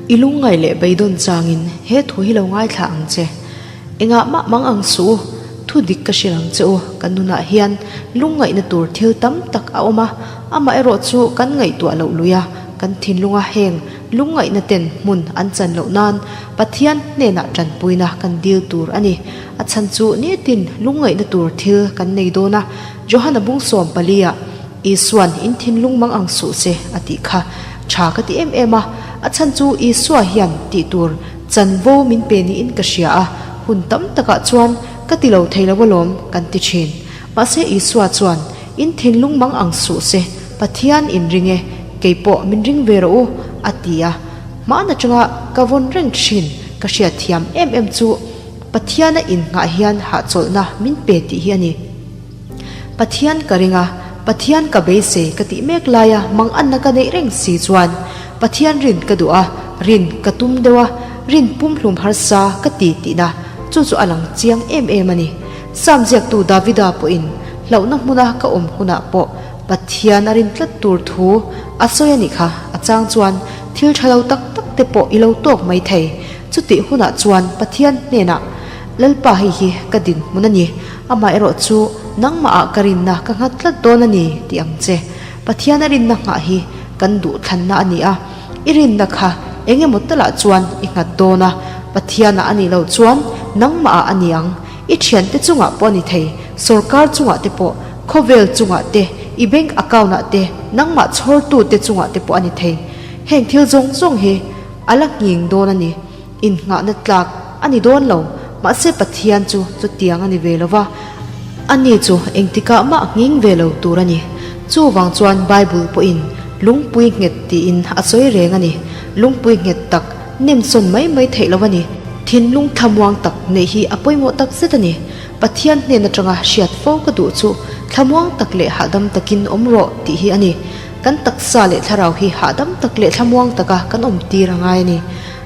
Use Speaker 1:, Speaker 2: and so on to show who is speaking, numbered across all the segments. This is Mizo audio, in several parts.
Speaker 1: I lungngaih leh beidawn changin he thu hi lo ngaithla ang che. Engah mah mang ang suh u, thu dik ka hrilh ang che u, kan nunah hian lungngaihna tur thil tam tak a awm a, amaherawh chu kan ngaihtuah loh lui a, kan thinlunga heng lungngaihna ten hmun an chan loh nan Pathian hnenah tanpuina kan dil tur a ni. A chhan chu nitin lungngaihna tur thil kan nei dawn a, Johana bung 14 ah Isuan in thinlung mang ang suh se a tih kha tha ka ti em em a, a chhan chu Isua hian tih tur chanvo min pe niin ka hria a, hun tam takah chuan ka ti lo thei lo alawm kan ti thin. Mahse Isua chuan in thinlung mang ang suh se, Pathian in ring e, kei pawh min ring ve rawh u a ti a, hmaan atanga ka vawn reng thin ka hriat thiam em em chu Pathiana innghah hian hahchawlhna min pe tih hi a ni. Pathian ka ring a, Pathian ka beisei ka tih mek laia manganna ka neih reng si chuan Pathian rin ka duh a, rin ka tum deuh a, rin pumhlum harsa ka ti tihna chu chu a lang chiang em em a ni. Sam ziaktu Davida pawhin hlauhna hmuna ka awm hunah pawh Pathian a rin tlat tur thu a sawi a nih kha, a chang chuan thil tha lo tak tak te pawh i lo tawk mai thei. Chutih hunah chuan Pathian hnenah Lalpa hei hi ka dinhmun a ni, amah erawh chu nangmah ah ka rinna ka nghat tlat dawn a ni tih ang che. Pathian a rinna nghah hi kan duhthlanna a ni a, i rinna kha eng emaw talah chuan i nghat dawn a, Pathian ah a nih loh chuan nangmah ah a ni ang, i thiante chungah pawh a ni thei, sawrkar chungah te pawh, khawvel chungah te, i bank account ah te, nangmah chhawrtu te chungah te pawh a ni thei. Heng thil zawng zawng hi a la nghing dawn a ni. Innghahna tlak a ni dawn lo, mahse Pathian chu chutiang a ni ve lo va, ani chu engtikah mah nghing ve lo tur a ni. Chuvang chuan Bible pawhin lungpui nghet tiin a sawi reng a ni. Lungpui nghet tak nemsawn mai mai theih lo a ni. Thinlung thlamuang tak neih hi a pawimawh tak zet a ni. Pathian hnen atanga hriat fo ka duh chu thlamuang tak leh hahdam takin awm rawh tih hi a ni. Kan taksa leh thlarau hi hahdam tak leh thlamuang taka kan awm tir a ngai a ni.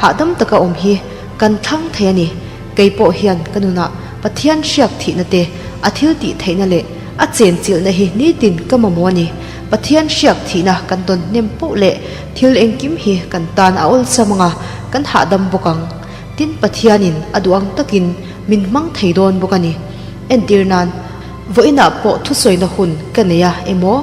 Speaker 1: Hahdam taka awm hi kan thlang thei a ni. Kei pawh hian ka nunah Pathian hriak thihna te, a thil tih theihna leh a chenchilhna hi nitin ka mamawh a ni. Pathian hriak thihna kan dawn hnem poh leh thil engkim hi kan tan a awlsam anga kan hahdam bawk ang. Tin Pathianin a duh ang takin min hmang thei dawn bawk a ni. Entir nan, vawiinah pawh thusawina hun ka nei a emaw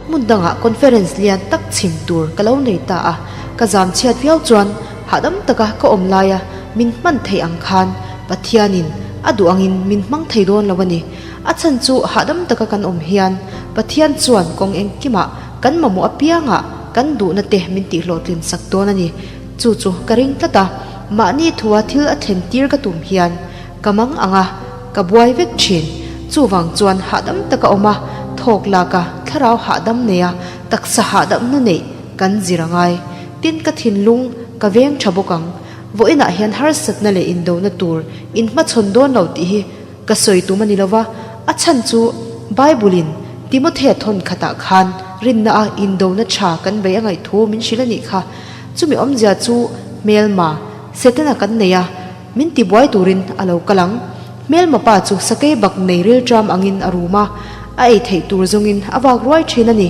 Speaker 1: hmun dangah conference lian tak chhim tur ka lo nei ta a, Ka zam chhiat viau chuan hahdam taka ka awm laia min hman theih ang khan Pathianin a duh angin min hmang thei dawn lo a ni. A chhan chu hahdam taka kan awm hian Pathian chuan kawng engkimah kan mamawh apiangah kan duhna te min tihhlawhtlin sak dawn a ni. Chu chu ka ring tlat a, mahni thua thil a thlen tir ka tum hian ka mang ang a, ka buai vek thin. Chuvang chuan hahdam taka awm a, thawk lak a, thlarau hahdam nei a, taksa hahdamna neih Kan zir a ngai. Tin ka thinlung ka veng tha bawk ang. Vawiinah hian harsatna leh indona tur in hmachhawn dawn lo tih hi ka sawi tum a ni lova, a chhan chu Bible-in Timothea thawn khatah khan rinna a indona tha kan bei a ngaih thu min hrilh a nih kha. Chumi awmzia chu hmelma, Setana kan nei a, min tibuai turin a lo kal ang. Hmelma pa chu sakei bak nei rilṭam angin a rum a, a ei theih tur zawngin a vak ruai ṭhin a ni.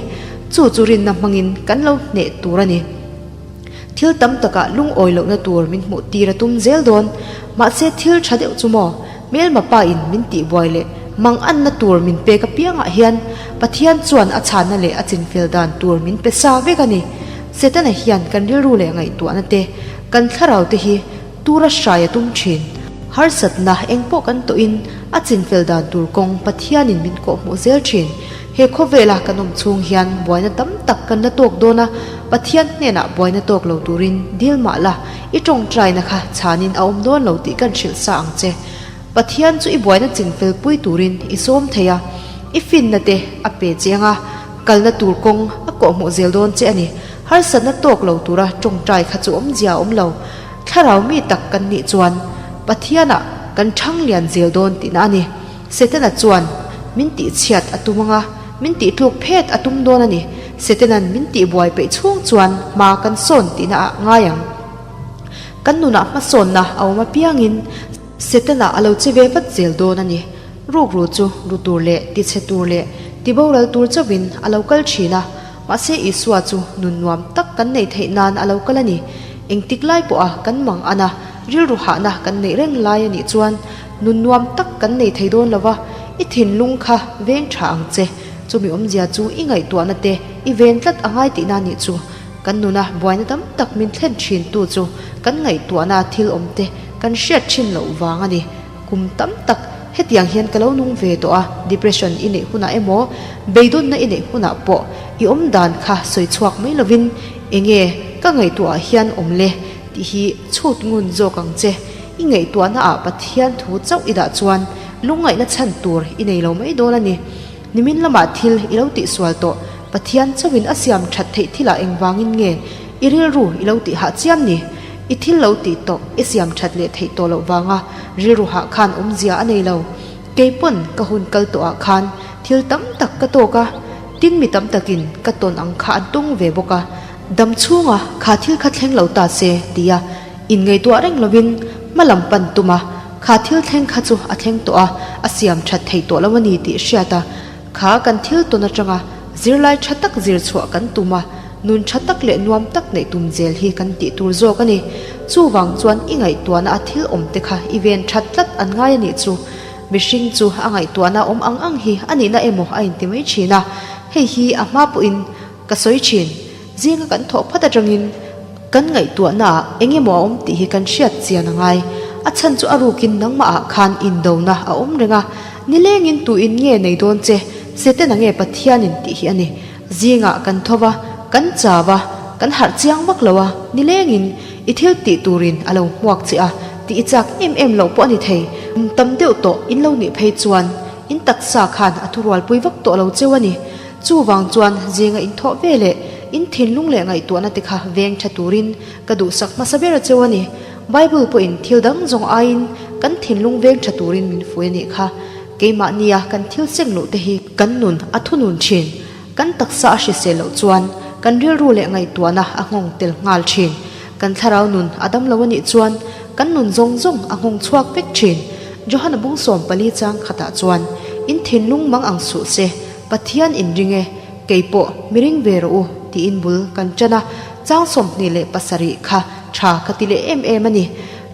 Speaker 1: Chu chu rinna hmangin kan lo hneh tur a ni. Thil tam takah lungawi lohna tur min hmuh tir a tum zel dawn. Mahse thil ṭha deuh chu maw? Hmelma pa in min tihbuai leh mang anna tur min pek apiangah hian Pathian chuan a chhanna leh a chinfel dan tur min pe sa vek a ni. Setana hian kan rilru leh ngaihtuahna te, kan thlarau te hi Tura hrai a tum thin. Harsatna eng pawh kan tawhin a chinfel dan tur kawng Pathianin min kawhhmuh zel thin. He khawvela kan awm chhung hian buaina tam tak kan la tawk dawn a, Pathian hnenah buaina tawk lo turin dil mah la, i tawngtaina kha chhanin a awm dawn lo tih kan hrilh sa ang che. Pathian chu i buaina chinfel pui turin i sawm thei a, i finna te a pe che anga kalna tur kawng a kawhhmuh zel dawn che a ni. Harsatna tawk lo tura tawngtai kha chu awmzia a awm lo. Thlarau mi tak kan nih chuan Pathianah kan thang lian zel dawn tihna a ni. Setana chuan min tihchhiat a tum anga, min tihtluk phet a tum dawn a ni. Setana'n min tihbuai peih chhung chuan hma kan sawn tihna ah ngai ang. Kan nunah hmasawnna a awm apiangin Setana a lo che ve vat zel dawn a ni. Rukru chu ru tur leh tichhe tur leh tiboral tur chauhin a lo kal thin a, mahse Isua chu nun nuam tak kan neih theih nan a lo kal a ni. Engtik lai pawha kan mang an a, rilru hahna kan neih reng lai a nih chuan nun nuam tak kan nei thei dawn lo va, i thinlung kha veng tha ang che. Chumi awmzia chu i ngaihtuahna te i ven tlat a ngai tihna nih chu. Kan nuna buaina tam tak min thlen thin tu chu kan ngaihtuahna thil awm te kan hriat thin loh vang a ni. Kum tam tak hetiang hian ka lo nung ve tawh a, depression i neih hunah emaw, beidawnna i neih hunah pawh i awm dan kha sawi chhuak mai lovin enge ka ngaihtuahah hian awm le tih hi chhut ngun zawk ang che. I ngaihtuahnaah Pathian thu chauh i dah chuan lungngaihna chhan tur i nei lo mai dawn a ni. Nimin lamah thil i lo tihsual tawh, Pathian chauhin a siam that theih thilah engvangin nge i rilru i lo tih hah chiam ni? I thil lo tih tawh i siam that leh theih tawh loh vanga rilru hah khan awmzia a nei lo. Kei pawn ka hun kal tawhah khan thil tam tak ka tawk a, tin mi tam takin ka tawn ang kha an tung ve bawk a. Dam chhunga kha thil kha thleng lo ta se tia inngaihtuah reng lovin hma lam pan tum a, kha thil thleng kha chu a thleng tawh a, a siam that theih tawh lo a ni tih hriat a, kha kan thil tawn atanga zirlai tha tak zir chhuah kan tum a, nun tha tak leh nuam tak neih tum zel hi kan tih tur zawk a ni. Chuvang chuan i ngaihtuahna a thil awm te kha i ven that tlat an ngai a nih chu. Mihring chu a ngaihtuahna awm ang ang hi a nihna emaw a inti mai thin a, hei hi a hma pawhin Ka sawi thin, zinga kan thawh phat atangin kan ngaihtuahnaah eng emaw a awm tih hi kan hriat chian a ngai. A chhan chu a rukin nangmahah khan indona a awm reng a, nilengin tuin nge nei dawn che, Setana nge Pathianin tih hi a ni. Zingah kan tho va, kan chau a, kan harh chiang vak lo a, nilengin i thil tih turin a lo hmuak che a tih i chak em em loh pawh a ni thei. Tam deuh tawh in lo nih phei chuan in taksa khan a thurualpui vak tawh lo cheu a ni. Chuvang chuan zinga inthawh ve leh in thinlung leh ngaihtuahna te kha veng tha turin ka duhsak hmasa ber cheu a ni. Bible pawhin thil dang zawng aiin kan thinlung veng tha turin min fui a nih kha. Keimahnia kan thil seng loh te hi kan nun a thunun thin. Kan taksa a hrisel loh chuan kan rilru leh ngaihtuahna a nghawng tel nghal thin. Kan thlarau nun a dam lo a nih chuan kan nun zawng zawng a nghawng chhuak vek thin. Johana bung 14 chang khatah chuan in thinlung mang ang suh se. Pathian in ring e, kei pawh mi ring ve rawh u tiin bul kan ṭan a, chang 27 kha ṭha ka ti leh em em a ni.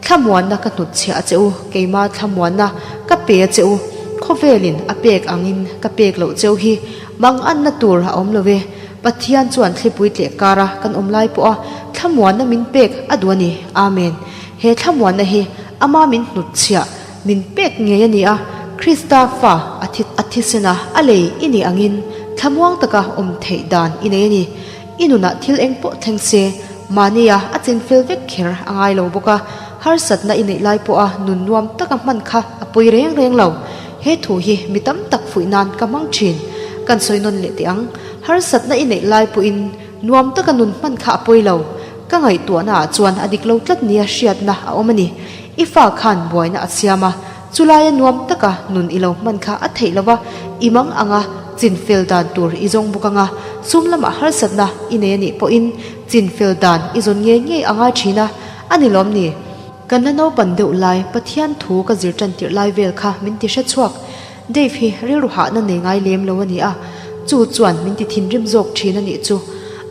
Speaker 1: Thlamuanna ka hnutchhiah a che u, keima thlamuanna ka pe a che u, khawvelin a pek angin ka pek loh cheu hi manganna tur a awm lo e. Pathian chuan thlipui tleh kara kan awm lai pawha thlamuanna min pek a duh a ni. Amen. He thlamuanna hi ama min hnutchhiah Min pek ngei a ni a, Krista fa a thi a thisen a, a lei i nih angin thlamuang taka awm theih dan i nei a ni. I nunah thil eng pawh thleng se, mahnia a chin fel vek kher a ngai lo bawk a, harsatna i neih lai pawha nun nuam taka hman kha a pawi reng reng lo. He thu hi mi tam tak fuih nan ka hmang thin. Kan sawi nawn leh teh ang, harsatna i neih lai pawhin nuam taka nun hman kha a pawi lo. Ka ngaihtuahnaah chuan a dik lo tlat nia hriatna a awm a ni. I fa khan buaina a siam a, chulaia nuam taka nun i lo hman kha a theih lova, i mang anga chin fel dan tur i zawng bawk anga, sum lamah harsatna i nei a nih pawhin chin fel dan i zawn ngei ngei a ngai thin a, a ni lawm ni? Kan la naupan deuh lai Pathian thu ka zir tan tirh lai vel kha min ti hre chhuak. Dave hi rilru hahna nei ngai lem lo a ni a, chu chuan min ti thinrim zawk thin a nih chu.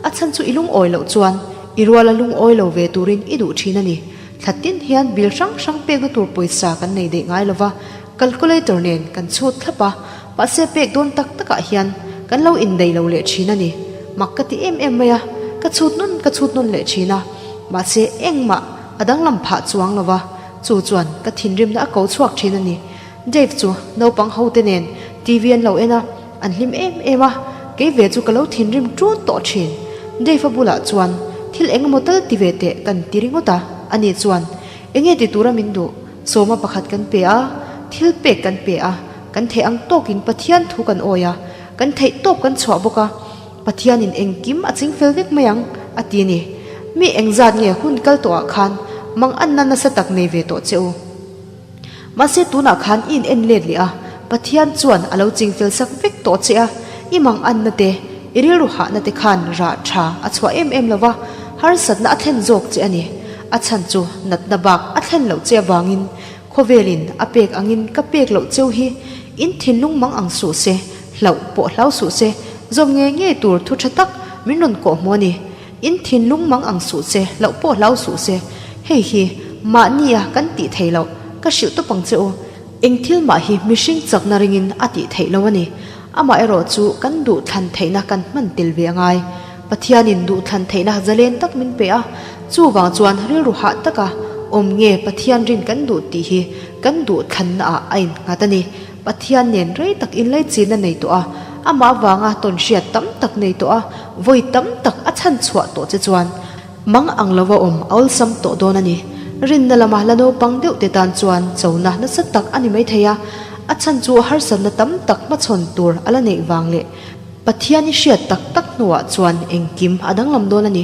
Speaker 1: A chhan chu i lungawi loh chuan i ruala lungawi lo ve turin i duh thin a ni. Thla tin hian bill hrang hrang pekna tur pawisa kan nei daih ngai lova, calculator nen kan chhut thlap a, mahse pek dawn tak takah hian kan lo indaih lo leh thin a ni. Mak ka ti em em mai a, ka chhut nawn ka chhut nawn leh thin a, mahse engmah a danglam phah chuang lova, chu chuan ka thinrimna a ko chhuak thin a ni. Dave chu naupang ho te nen TV an lo en a, an hlim em em a, kei ve chu ka lo thinrim ṭun tawh ṭhin. Dave-a bulah chuan thil eng emaw tal ti ve teh kan ti ringawt a, ani chuan enge ti tura min duh? Sawma pakhat kan pe a, thil pek kan pe a, kan theih ang tawkin Pathian thu kan awi a, kan theih tawp kan chhuah bawk a, Pathianin engkim a ching fel vek mai ang, a ti a ni. Mi engzat nge hun kal tawhah khan manganna nasa tak nei ve tawh che u? Mahse tunah khan i in en let leh a, Pathian chuan a lo ching fel sak vek tawh che a, i mang anna te, i rilru hahna te khan rah tha a chhuah em em lo va, harsatna a thlen zawk che a ni. A chhan chu natna bak a thlen loh che avangin khawvelin a pek angin ka pek loh cheu hi in thinlung mang ang suh se, hlauh pawh hlau suh se, zawm ngei ngei tur thu tha tak min rawn kawh hmu a ni. In thinlung mang ang suh se, hlauh pawh hlau suh se. Hei hi mahnia kan tih theih loh ka hrilh tawp ang che u. Eng thil mah hi mihring chakna ringin a tih theih lo a ni. Amaherawh chu kan duhthlan theihna kan hman tel ve a ngai. Pathianin duhthlan theihna zalen tak min pe a, chuvang chuan rilru hah taka awm nge Pathian rin kan duh tih hi kan duhthlanna ah a innghat a ni. Pathian nen rei tak inlaichinna nei tawh a, amah avanga tawnhriat tam tak nei tawh a, vawi tam tak a chhan chhuah tawh che chuan mang ang lova awm a awlsam tawh dawn a ni. Rinna lama la naupang deuh te tan chuan chona nasa tak a ni maithei a, a chhan chu harsatna tam tak hmachhawn tur a la neih vang leh Pathian i hriat tak tak hnuah chuan engkim a danglam dawn a ni.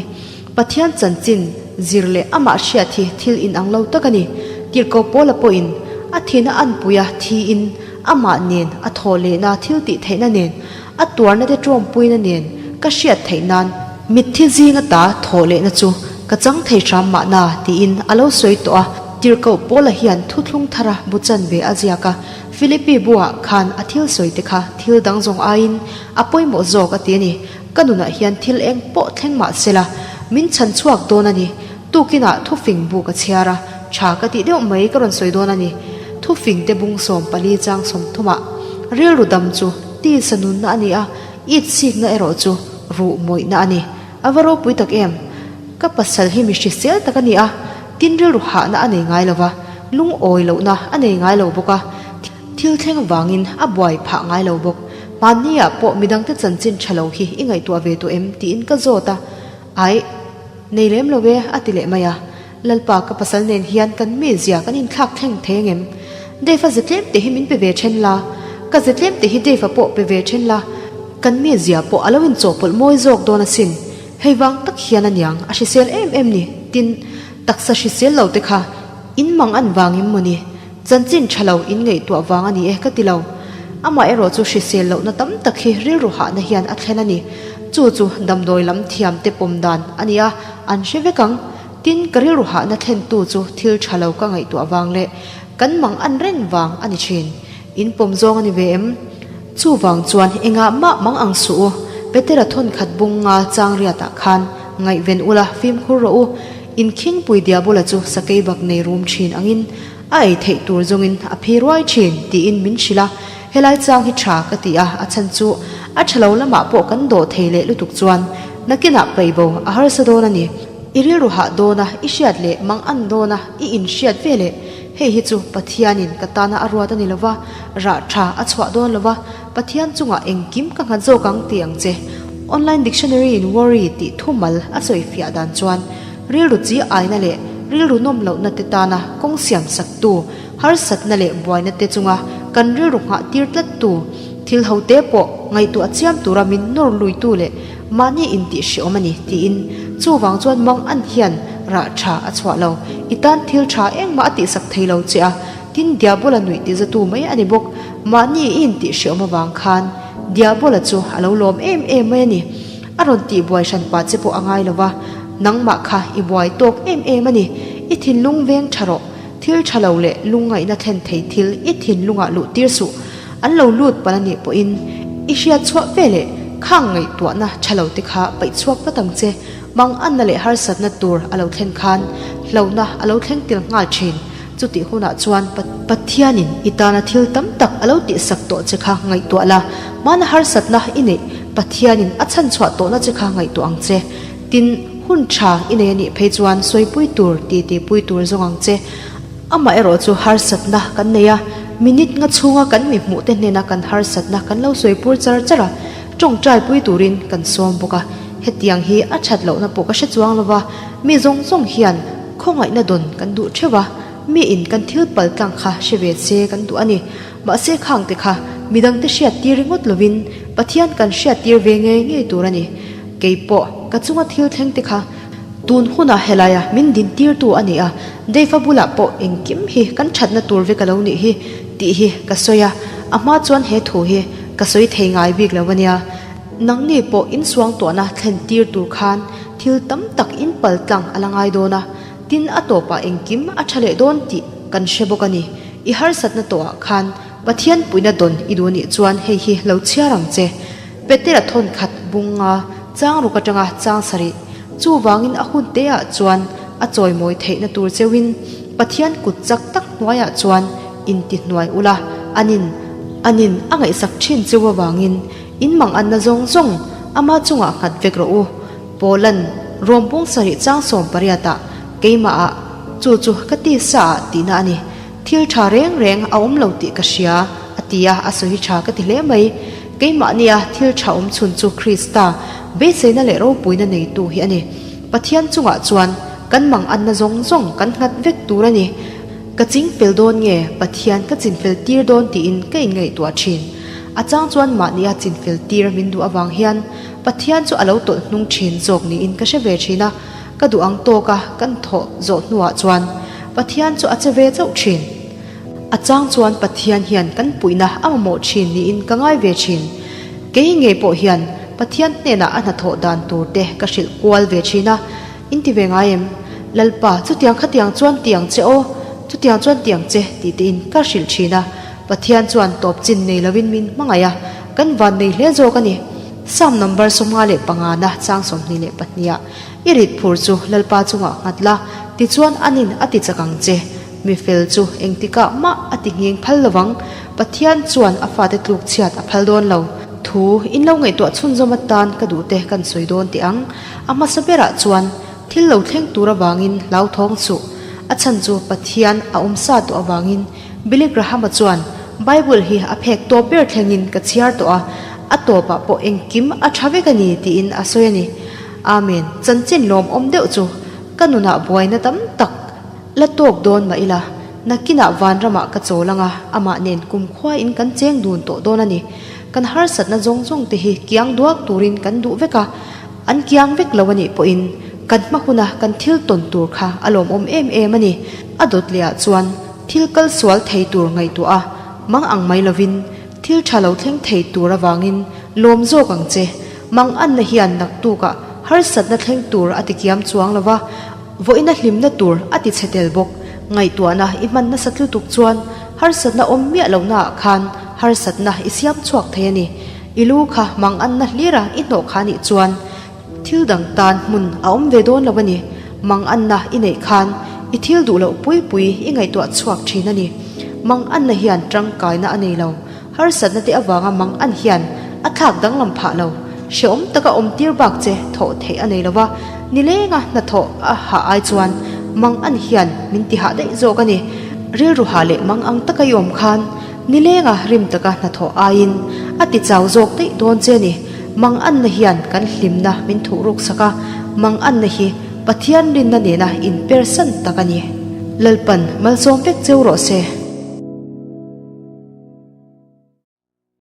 Speaker 1: Pathian chanchin zir leh amah hriat hi thil inang lo tak a ni. Tirhkoh Paula pawhin a thihna anpui a thiin amah nen a thawh lehna thil tih theihna nen a tuarna te tawmpuina nen ka hriat theih nan mitthi zinga ta thawh lehna chu ka chang thei hram mahna tiin a lo sawi tawh a. Tirhkoh Paula hian thuthlung thara bu chanve a ziak a. Philippi buah khan a thil sawi te kha thil dang zawng aiin a pawimawh zawk a ti a ni. Ka nunah hian thil eng pawh thleng mah sela, min chhan chhuak dawn a ni. Tukinah thufing bu ka chhiar a, tha ka tih deuh mai ka rawn sawi dawn a ni. Thufing te bung 14 chang 30 ah rilru dam chu tisa nunna a ni a, it sikna erawh chu ruh mawihna a ni. A va ropui tak em? Ka pasal hi mi hrisel tak a ni a, tin rilru hahna a nei ngai lo va, lungawi lohna a nei ngai lo bawk a, thil thleng vangin a buai phah ngai lo bawk. Hmanni-ah pawh midangte chanchin tha lo hi i ngaihtuah ve tawh em? tiin ka zawt a, Aih, nei lem lo e, a ti leh mai a. Lalpa, ka pasal nen hian kan mizia kan inthlak thleng thei angem? Dave-a ze tlem te hi min pe ve then la, ka ze tlem te hi Dave-a pawh pe ve then la, kan mizia pawh a lo inchawhpawlh mawi zawk dawn asin. Hei vang tak hian a niang, a hrisel em em ni, tin, taksa hrisel lo te kha in mang an vang em maw ni? Chanchin tha lo in ngaihtuah vang a ni e ka ti lo. Amah erawh chu hrisel lohna tam tak hi rilru hahna hian a thlen a ni. Chu chu damdawi lam thiam te pawm dan a ni a, an hre vek ang. Tin, ka rilru hahna thlentu chu thil tha lo ka ngaihtuah vang leh kan mang an reng vang a ni thin. In pawm zawng a ni ve em? Chuvang chuan engah mah mang ang suh u, Petera thawnkhat bung nga chang riatah khan ngaihven ula fimkhur rawh u. In khingpui diabola chu sakei bak nei rum thin angin a ei theih tur zawngin a phi ruai thin tiin min hrilh a, helai chang hi tha ka ti a, a chhan chu a tha lo lamah pawh kan dawh thei leh lutuk chuan nakinah paihbo a harsa dawn a ni. I rilru hah dawn a, i hriat leh mang an dawn a, i inhriat ve leh. Hei hi chu Pathianin ka tana a ruat a ni lova, rah tha a chhuah dawn lova, Pathian chungah engkim ka nghat zawk ang ti ang che. Online dictionary in worry tih thumal a sawi fiah dan chuan rilru chi aina leh rilru nawm lohna te tana kawng siam saktu, harsatna leh buaina te chunga kan rilru nghah tir tlattu, thil ho te pawh ngaihtuah chiam tura min nawr luitu leh Mahni intih hreawm a ni, tiin chuvang chuan mang an hian rah tha a chhuah lo. I tan thil tha engmah a tihsak thei lo che a, tin Diabola nuih tizatu mai a ni bawk. Mahni i intih hreawm avang khan Diabola chu a lo lawm em em mai a ni. A rawn tihbuai hran pah che pawh a ngai lo va, nangmah kha i buai tawk em em a ni. I thinlung veng tha rawh, thil tha lo leh lungngaihna thlen thei thil i thinlungah luh tir suh. An lo lut palh a nih pawhin i hriat chhuah ve leh khang ngaihtuahna tha lo te kha paih chhuak vat ang che. Mang anna leh harsatna tur a lo thlen khan hlauhna a lo thleng tel nghal thin. Chutih hunah chuan Pathianin i tana thil tam tak a lo tihsak tawh che kha ngaihtuah la, hmana harsatna i neih Pathianin a chhan chhuah tawhna che kha ngaihtuah ang che. Tin, hun tha i nei a nih phei chuan sawipui tur, titipui tur zawng ang che. Amah erawh chu harsatna kan nei a, minute nga chhunga kan mi hmuhte hnena kan harsatna kan lo sawi pur char char a, tawngtai pui turin kan sawm bawk a. Hetiang hi a that lohna pawh ka hre chuang lo va, mi zawng zawng hian khawngaihna dawn kan duh theuh a, miin kan thil pal tlang kha hre ve se kan duh a ni. Mahse khangte kha midangte hriat tir ringawt lovin Pathian kan hriat tir ve ngei ngei tur a ni. Keipawh ka chunga thil thlengte kha Tun hunah helaia min dintirtu a ni a, Dave-a bulah pawh engkim hi kan thatna tur vek a lo nih hi tih hi ka sawi a, a hma chuan he thu hi ka sawi thei ngai bik lo a nia. Nangni pawh insuangtuahna thlen tir tur khan thil tam tak in pal tlang a la ngai dawn a, tin a tawpah engkim a tha leh dawn tih kan hre bawk a ni. I harsatna tawhah khan Pathian puihna dawn i duh nih chuan hei hi lo chhiar ang che. Petera thawnkhat bunga chang ruk atanga chang sarih. Chuvangin a hun te ah chuan a chawimawi theihna tur cheuhin Pathian kut chak tak hnuaiah chuan intihnuai ula, anin anin a ngaihsak thin cheu avangin in manganna zawng zawng ama chungah nghat vek rawh u. Paula'n Rawmpung sarih chang sawmpariatah keimahah chu chu ka tisa ah tihna a ni. Thil tha reng reng a awm lo tih ka hria, a ti a, a sawi tha ka ti hle mai. Keimahnia thil tha awm chhun chu Krista beiseina leh ropuina neitu hi a ni. Pathian chungah chuan kan manganna zawng zawng kan nghat vek tur a ni. Ka ching fel dawn nge Pathian ka chinfel tir dawn tiin ka inngaihtuah thin. A chang chuan mahnia chinfel tir min duh avang hian Pathian chu a lo tawlh hnung thin zawk niin ka hre ve thin a, ka duh ang tawka kan thawh zawh hnuah chuan Pathian chu a che ve chauh thin. A chang chuan Pathian hian kan puihna a mamawh thin niin ka ngai ve thin. Kei ngei pawh hian Pathian hnenah a hnathawh dan tur te ka hrilh kual ve thin a, in ti ve ngai em? Lalpa, chutiang khatiang chuan ti ang che aw, chutiang chuan ti ang che tih tein ka hrilh thin a, Pathian chuan tawp chin nei lovin min hmangaih a, kan van nei hle zawk a ni. Psalm number 55 na chang 22 ah, I rit phur chu Lalpa chungah nghat la, tichuan anin a ti chak ang che. Mi fel chu engtikah mah a ti ngheng phal lovang, Pathian chuan a fate tluk chhiat a phal dawn lo. Thu in lo ngaihtuah chhunzawm atan ka duhte kan sawi dawn teh ang. A hmasa berah chuan thil lo thleng tur avangin hlauthawng suh. A chhan chu Pathian a awm sa tawh avangin Billy Graham-a chuan, Bible hi a phek tawp ber thlengin ka chhiar tawh a, a tawpah pawh engkim a tha vek a ni tiin a sawi a ni. Amen. Chanchin lawmawm deuh chu ka nunah buaina tam tak la tawk dawn mah ila, nakinah vanramah ka chawl ang a, amah nen kumkhuain kan cheng dun tawh dawn a ni. Kan harsatna zawng zawng te hi kiang duak turin kan duh vek a, an kiang vek lo a nih pawhin kan hma huna kan thil tawn tur kha a lawmawm em em a ni. A dawt leh ah chuan thil kal sual thei tur ngaihtuah a, mang ang mai lovin thil tha lo thleng thei tur avangin lawm zawk ang che. Mang anna hian naktukah harsatna thleng tur a ti kiam chuang lo va, vawiina hlimna tur a ti chhe tel bawk. Ngaihtuahna i hman nasa tlutuk chuan harsatna awm miah lohnaah khan harsatna i siam chhuak thei a ni. I lu kha mang anna hlira i hnawh kha nih chuan Thil dang tan hmun a awm ve dawn lo a ni. Mang Anna i neih khan i thil duh loh pui pui i ngaihtuah chhuak thin a ni. Mang Anna hian tangkaina a nei lo. Harsatna te avanga Mang An hian a thlak danglam phah lo. Hrehawm taka awm tir bak che thawh theih a nei lo va, nilenga hnathawh a hah ai chuan Mang An hian min ti hah daih zawk a ni. Rilru hah leh mang ang taka i awm khan Nilenga rim taka hnathawh aiin a ti chau zawk daih dawn che ni. Manganna hian kan hlimna min thuh ruk sak a, manganna hi Pathian rinna nena inpersan tak a ni. Lalpan malsawm vek cheu rawh se.